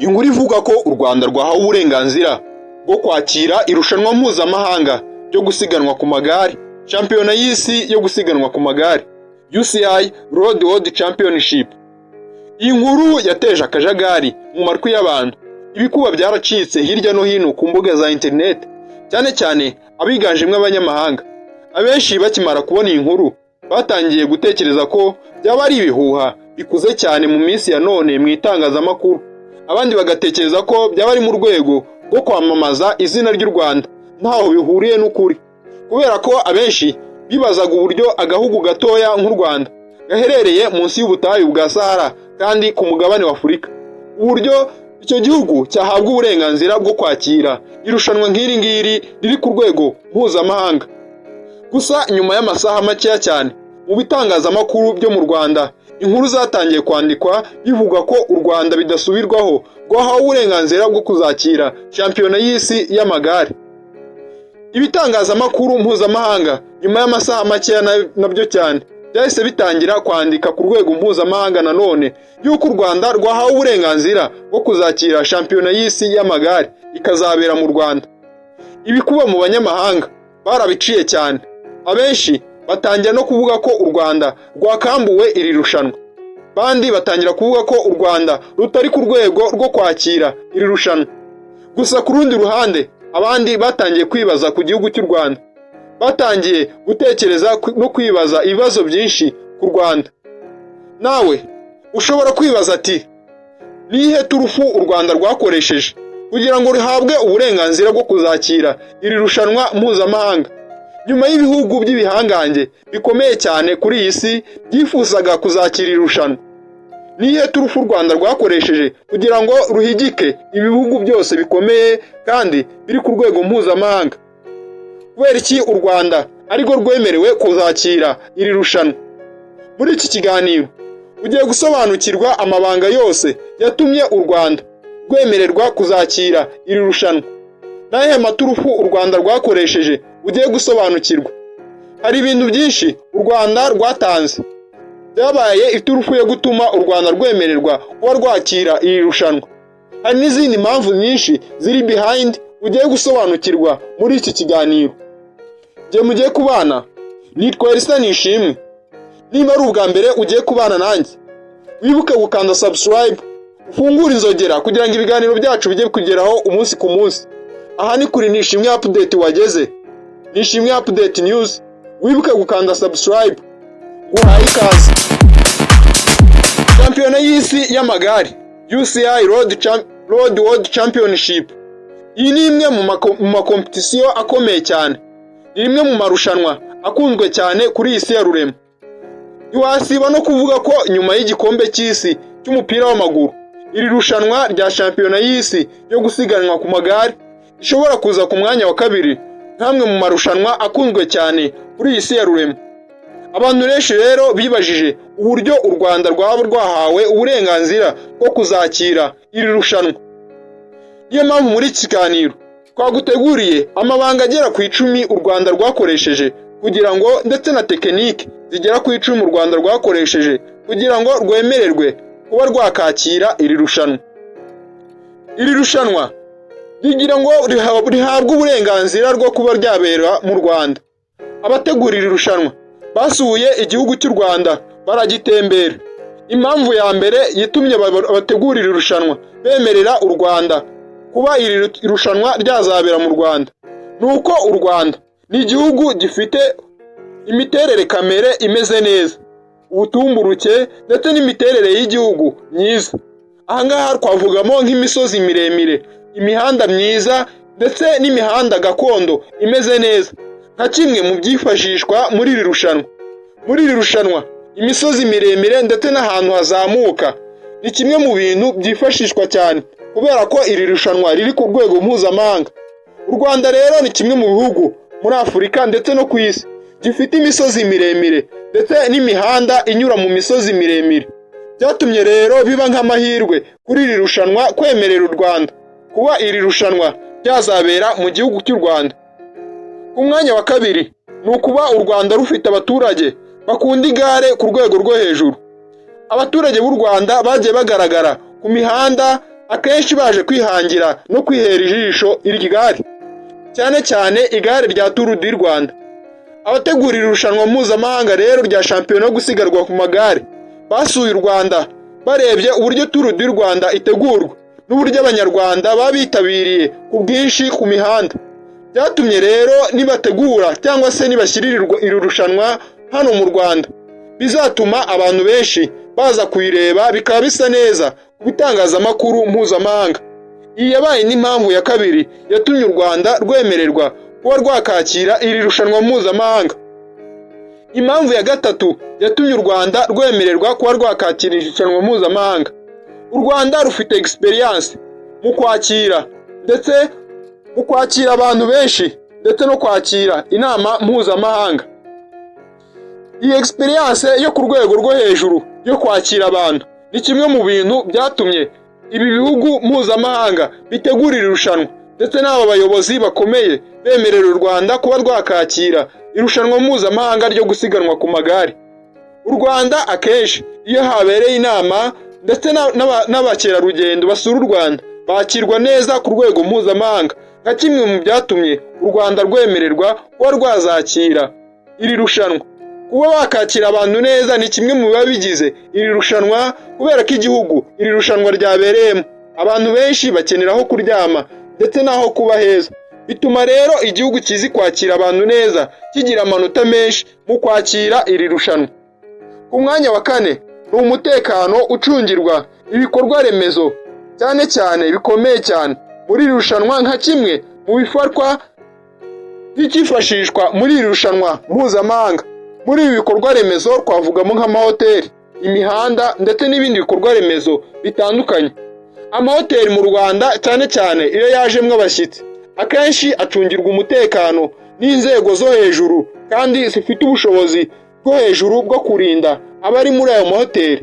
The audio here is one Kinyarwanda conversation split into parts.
Inkuru ivuga ko u Rwanda rwahawe uburenganzira bwo kwakira irushanwa mpuzamahanga ryo gusiganwa ku magare, shampiyona y'isi yo gusiganwa ku magare, UCI Road World Championship. Iyi nkuru yateje akajagari mu matwi y'abantu. Ibikuba byaracitse hirya no hino ku mbuga za interineti, cyane cyane abiganjemo abanyamahanga. Abenshi bakimara kubona iyi nkuru batangiye gutekereza ko byaba ari ibihuha bikuze cyane mu minsi ya none mu itangazamakuru, abandi bagatekereza ko byaba ari mu rwego rwo kwamamaza izina ry'u Rwanda, ntaho bihuriye n'ukuri, kubera ko abenshi bibazaga uburyo agahugu gatoya nk'u Rwanda gaherereye munsi y'ubutayu bwa Sahara kandi ku mugabane wa Afurika, uburyo icyo gihugu cyahabwa uburenganzira bwo kwakira irushanwa nk'iri ngiri riri ku rwego mpuzamahanga. Gusa nyuma y'amasaha makeya cyane, mu bitangazamakuru byo mu Rwanda inkuru zatangiye kwandikwa bivuga ko u Rwanda bidasubirwaho rwahawe uburenganzira bwo kuzakira shampiyona y'isi y'amagare. Ibitangazamakuru mpuzamahanga nyuma y'amasaha makeya nabyo cyane byahise bitangira kwandika ku rwego mpuzamahanga nanone y'uko u Rwanda rwahawe uburenganzira bwo kuzakira shampiyona y'isi y'amagare, ikazabera mu Rwanda. Ibikuba mu banyamahanga barabiciye cyane, abenshi batangira no kuvuga ko u Rwanda rwakambuwe iri rushanwa, bandi batangira kuvuga ko u Rwanda rutari ku rwego rwo kwakira iri rushanwa. Gusa ku rundi ruhande, abandi batangiye kwibaza ku gihugu cy'u Rwanda, batangiye gutekereza no kwibaza ibibazo byinshi ku Rwanda. Nawe ushobora kwibaza ati: "Nihe turufu u Rwanda rwakoresheje kugira ngo ruhabwe uburenganzira bwo kuzakira iri rushanwa mpuzamahanga, nyuma y'ibihugu by'ibihangange bikomeye cyane kuri iyi si byifuzaga kuzakira iri rushanwa? Nihe turufu u Rwanda rwakoresheje kugira ngo ruhigike ibihugu byose bikomeye kandi biri ku rwego mpuzamahanga? Kubera iki u Rwanda arirwo rwemerewe kuzakira iri rushanwa?" Muri iki kiganiro ugiye gusobanukirwa amabanga yose yatumye u Rwanda rwemererwa kuzakira iri rushanwa, n'ayahe maturufu u Rwanda rwakoresheje. Ugiye gusobanukirwa hari ibintu byinshi u Rwanda rwatanze byabaye iturufu yo gutuma u Rwanda rwemererwa kuba rwakira iri rushanwa. Hari n'izindi mpamvu nyinshi ziri behind ugiye gusobanukirwa muri iki kiganiro. Igihe mugiye kubana, nitwa Elisa Nishimwe. Niba ari ubwa mbere ugiye kubana nanjye, wibuke gukanda subscribe, ufungure inzogera kugira ngo ibiganiro byacu bijye kugeraho umunsi ku munsi. Aha ni kuri Nishimwe Update, wageze Nishimwe Update News. Wibuke gukanda subscribe. Guhaye ikaze. Shampiyona y'isi y'amagare, UCI Road World Championship, iyi ni imwe mu makompetisiyo akomeye cyane, ni rimwe mu marushanwa akunzwe cyane kuri iyi si ya rurema. Ntiwasiba no kuvuga ko nyuma y'igikombe cy'isi cy'umupira w'amaguru, iri rushanwa rya shampiyona y'isi yo gusiganwa ku magare ishobora kuza ku mwanya wa kabiri nk'amwe mu marushanwa akunzwe cyane kuri iyi si ya rurema. Abantu benshi rero bibajije uburyo u Rwanda rwaba rwahawe uburenganzira bwo kuzakira iri rushanwa. Niyo mpamvu muri iki kiganiro twaguteguriye amabanga agera ku 10 u Rwanda rwakoresheje kugira ngo, ndetse na tekinike zigera ku 10 u Rwanda rwakoresheje kugira ngo rwemererwe kuba rwakakira iri rushanwa. Iri rushanwa rigira ngo rihabwe uburenganzira bwo kuba ryabera mu Rwanda, abategura iri rushanwa basuye igihugu cy'u Rwanda baragitembera. Impamvu ya mbere yitumye abategura iri rushanwa bemerera u Rwanda kuba iri rushanwa ryazabera mu Rwanda ni uko u Rwanda ni igihugu gifite imiterere kamere imeze neza, ubutumburuke ndetse n'imiterere y'igihugu myiza. Aha ngaha twavugamo nk'imisozi miremire, imihanda myiza ndetse n'imihanda gakondo imeze neza, nka kimwe mu byifashishwa muri iri rushanwa. Muri iri rushanwa, imisozi miremire ndetse n'ahantu hazamuka ni kimwe mu bintu byifashishwa cyane, kubera ko iri rushanwa riri ku rwego mpuzamahanga. U Rwanda rero ni kimwe mu bihugu muri Afurika ndetse no ku isi gifite imisozi miremire ndetse n'imihanda inyura mu misozi miremire. Byatumye rero biba nk'amahirwe kuri iri rushanwa kwemerera u Rwanda kuba iri rushanwa ryazabera mu gihugu cy'u Rwanda. Ku mwanya wa kabiri ni ukuba u Rwanda rufite abaturage bakunda igare ku rwego rwo hejuru. Abaturage b'u Rwanda bagiye bagaragara ku mihanda. Akenshi baje kwihangira no kwihera ijisho iri gare, cyane cyane igare rya Tour du Rwanda. Abategura iri rushanwa mpuzamahanga rero rya shampiyona yo gusiganwa ku magare basuye u Rwanda, barebye uburyo Tour du Rwanda itegurwa n'uburyo Abanyarwanda baba bitabiriye ku bwinshi ku mihanda. Byatumye rero nibategura cyangwa se nibashyirira iri rushanwa hano mu Rwanda, bizatuma abantu benshi baza kuyireba, bikaba bisa neza ku bitangazamakuru mpuzamahanga. Iyi yabaye n'impamvu ya kabiri yatumye u Rwanda rwemererwa kuba rwakakira iri rushanwa mpuzamahanga. Impamvu ya gatatu yatumye u Rwanda rwemererwa kuba rwakakira iri rushanwa mpuzamahanga: u Rwanda rufite experience mu kwakira, ndetse mu kwakira abantu benshi, ndetse no kwakira inama mpuzamahanga. Iyi experience yo ku rwego rwo hejuru yo kwakira abantu ni kimwe mu bintu byatumye ibi bihugu mpuzamahanga bitegura iri rushanwa, ndetse n'aba bayobozi bakomeye bemerera u Rwanda kuba rwakakira irushanwa mpuzamahanga ryo gusiganwa ku magare. U Rwanda akenshi iyo habereye inama ndetse n'abakerarugendo basura u Rwanda, bakirwa neza ku rwego mpuzamahanga, nka kimwe mu byatumye u Rwanda rwemererwa kuba rwazakira iri rushanwa. Kuba bakakira abantu neza ni kimwe mu biba bigize iri rushanwa, kubera ko igihugu iri rushanwa ryabereyemo, abantu benshi bakenera aho kuryama ndetse n'aho kuba heza. Bituma rero igihugu kizi kwakira abantu neza kigira amanota menshi mu kwakira iri rushanwa. Ku mwanya wa kane ni umutekano ucungirwa ibikorwa remezo, cyane cyane bikomeye cyane muri iri rushanwa, nka kimwe mu bifatwa nk'icyifashishwa muri iri rushanwa mpuzamahanga. Muri ibi bikorwa remezo twavugamo nk'amahoteli, imihanda ndetse n'ibindi bikorwa remezo bitandukanye. Amahoteli mu Rwanda, cyane cyane iyo yajemo abashyitsi, akenshi acungirwa umutekano n'inzego zo hejuru kandi zifite ubushobozi bwo hejuru bwo kurinda abari muri ayo mahoteli.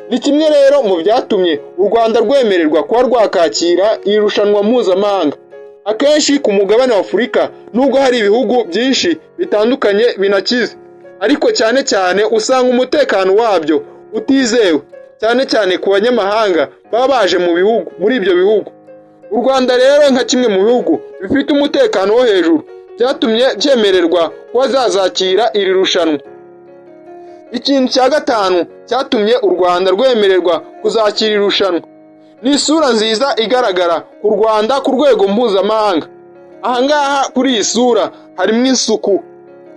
Ni kimwe rero mu byatumye u Rwanda rwemererwa kuba rwakakira iri rushanwa mpuzamahanga. Akenshi ku mugabane wa Afurika, nubwo hari ibihugu byinshi bitandukanye binakize, ariko cyane cyane usanga umutekano wabyo utizewe, cyane cyane ku banyamahanga baba baje mu bihugu muri ibyo bihugu. U Rwanda rero, nka kimwe mu bihugu bifite umutekano wo hejuru, byatumye byemererwa kuba zazakira iri rushanwa. Ikintu cya gatanu cyatumye u Rwanda rwemererwa kuzakira irushanwa ni isura nziza igaragara ku Rwanda ku rwego mpuzamahanga. Ahangaha kuri iyi sura harimo isuku,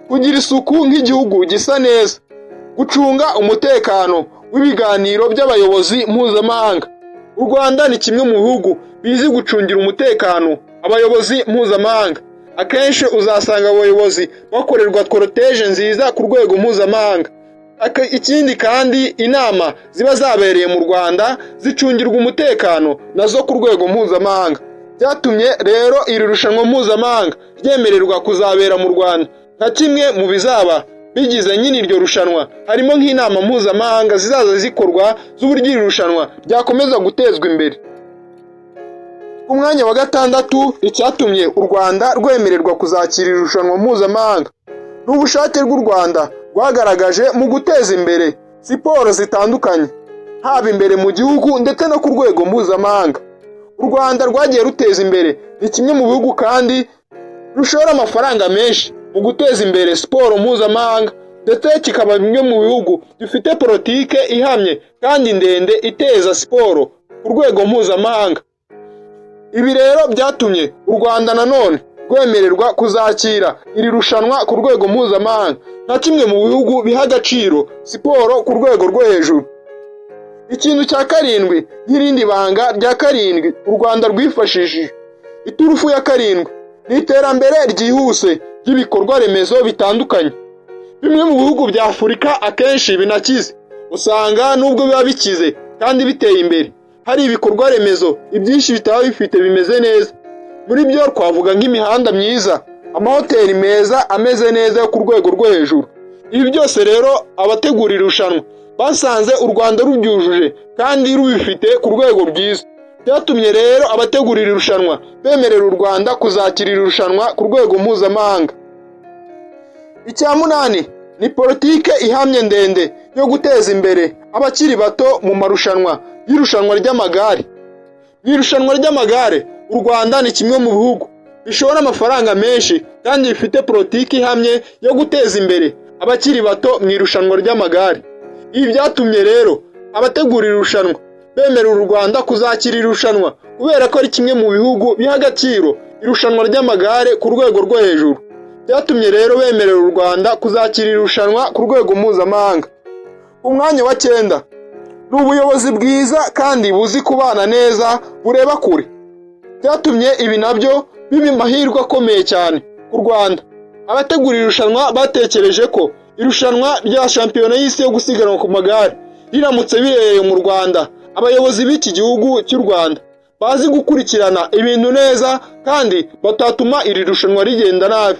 kugira isuku nk'igihugu gisa neza, gucunga umutekano w'ibiganiro by'abayobozi mpuzamahanga. U Rwanda ni kimwe mu bihugu bizi gucungira umutekano abayobozi mpuzamahanga. Akenshi uzasanga abayobozi bakorerwa cortège nziza ku rwego mpuzamahanga. Ikindi kandi, inama ziba zabereye mu Rwanda zicungirwa umutekano nazo ku rwego mpuzamahanga. Byatumye rero iri rushanwa mpuzamahanga ryemererwa kuzabera mu Rwanda. Nka kimwe mu bizaba bigize nyine iryo rushanwa harimo nk'inama mpuzamahanga zizaza zikorwa z'uburyo iri rushanwa ryakomeza gutezwa imbere. Ku mwanya wa gatandatu, icyatumye u Rwanda rwemererwa kuzakira irushanwa mpuzamahanga ni ubushake bw'u Rwanda rwagaragaje mu guteza imbere siporo zitandukanye, haba imbere mu gihugu ndetse no ku rwego mpuzamahanga. U Rwanda rwagiye ruteza imbere, ni kimwe mu bihugu kandi rushora amafaranga menshi mu guteza imbere siporo mpuzamahanga, ndetse kikaba bimwe mu bihugu bifite politike ihamye kandi ndende iteza siporo ku rwego mpuzamahanga. Ibi rero byatumye u Rwanda nanone rwemererwa kuzakira iri rushanwa ku rwego mpuzamahanga, nka kimwe mu bihugu biha agaciro siporo ku rwego rwo hejuru. Ikintu cya karindwi, nk'irindi banga rya karindwi u Rwanda rwifashishije, iturufu ya karindwi, ni iterambere ryihuse ry'ibikorwa remezo bitandukanye. Bimwe mu bihugu bya Afurika akenshi binakize, usanga nubwo biba bikize kandi biteye imbere, hari ibikorwa remezo ibyinshi bitaba bifite bimeze neza. Muri byo twavuga nk'imihanda myiza, amahoteli meza ameze neza yo ku rwego rwo hejuru. Ibi byose rero abategura irushanwa basanze u Rwanda rubyujuje kandi rubifite ku rwego rwiza. Byatumye rero abategura iri rushanwa bemerera u Rwanda kuzakira iri rushanwa ku rwego mpuzamahanga. Icya munani ni politike ihamye ndende yo guteza imbere abakiri bato mu marushanwa y'irushanwa ry'amagare. Mu irushanwa ry'amagare, u Rwanda ni kimwe mu bihugu bishora amafaranga menshi kandi bifite politiki ihamye yo guteza imbere abakiri bato mu irushanwa ry'amagare. Ibi byatumye rero abategura irushanwa bemerera u Rwanda kuzakira irushanwa, kubera ko ari kimwe mu bihugu biha agaciro irushanwa ry'amagare ku rwego rwo hejuru. Byatumye rero bemerera u Rwanda kuzakira irushanwa ku rwego mpuzamahanga. Umwanya wa cyenda ni ubuyobozi bwiza kandi buzi kubana neza, bureba kure. Byatumye ibi nabyo biba amahirwe akomeye cyane ku Rwanda. Abategura irushanwa batekereje ko irushanwa rya shampiyona y'isi yo gusiganwa ku magare riramutse bibereye mu Rwanda, abayobozi b'iki gihugu cy'u Rwanda bazi gukurikirana ibintu neza kandi batatuma iri rushanwa rigenda nabi.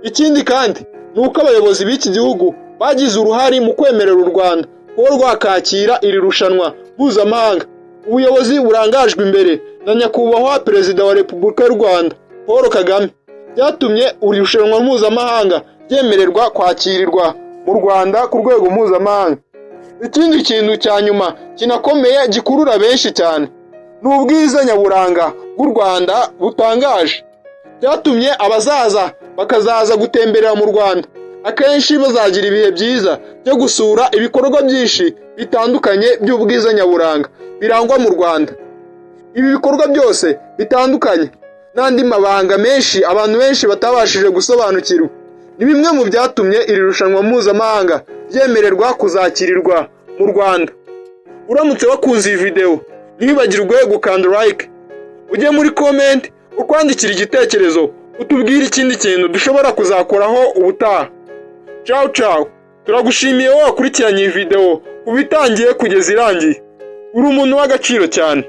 Ikindi kandi ni uko abayobozi b'iki gihugu bagize uruhare mu kwemerera u Rwanda kuba rwakakira iri rushanwa mpuzamahanga. Ubuyobozi burangajwe imbere na Nyakubahwa Perezida wa Repubulika y'u Rwanda Paul Kagame, byatumye iri rushanwa mpuzamahanga ryemererwa kwakirirwa mu Rwanda ku rwego mpuzamahanga. Ikindi kintu cya nyuma kinakomeye gikurura benshi cyane ni ubwiza nyaburanga bw'u Rwanda butangaje. Byatumye abazaza bakazaza gutemberera mu Rwanda akenshi bazagira ibihe byiza byo gusura ibikorwa byinshi bitandukanye by'ubwiza nyaburanga birangwa mu Rwanda. Ibi bikorwa byose bitandukanye n'andi mabanga menshi abantu benshi batabashije gusobanukirwa ni bimwe mu byatumye iri rushanwa mpuzamahanga ryemererwa kuzakirirwa mu Rwanda. Uramutse wakunze iyi videwo, ntiwibagirwe gukanda like, ujye muri comment ukwandikira igitekerezo, utubwire ikindi kintu dushobora kuzakoraho ubutaha. Ciao ciao! Turagushimiye wowe wakurikiranye iyi videwo kuva itangiye kugeza irangiye. Uri umuntu w'agaciro cyane.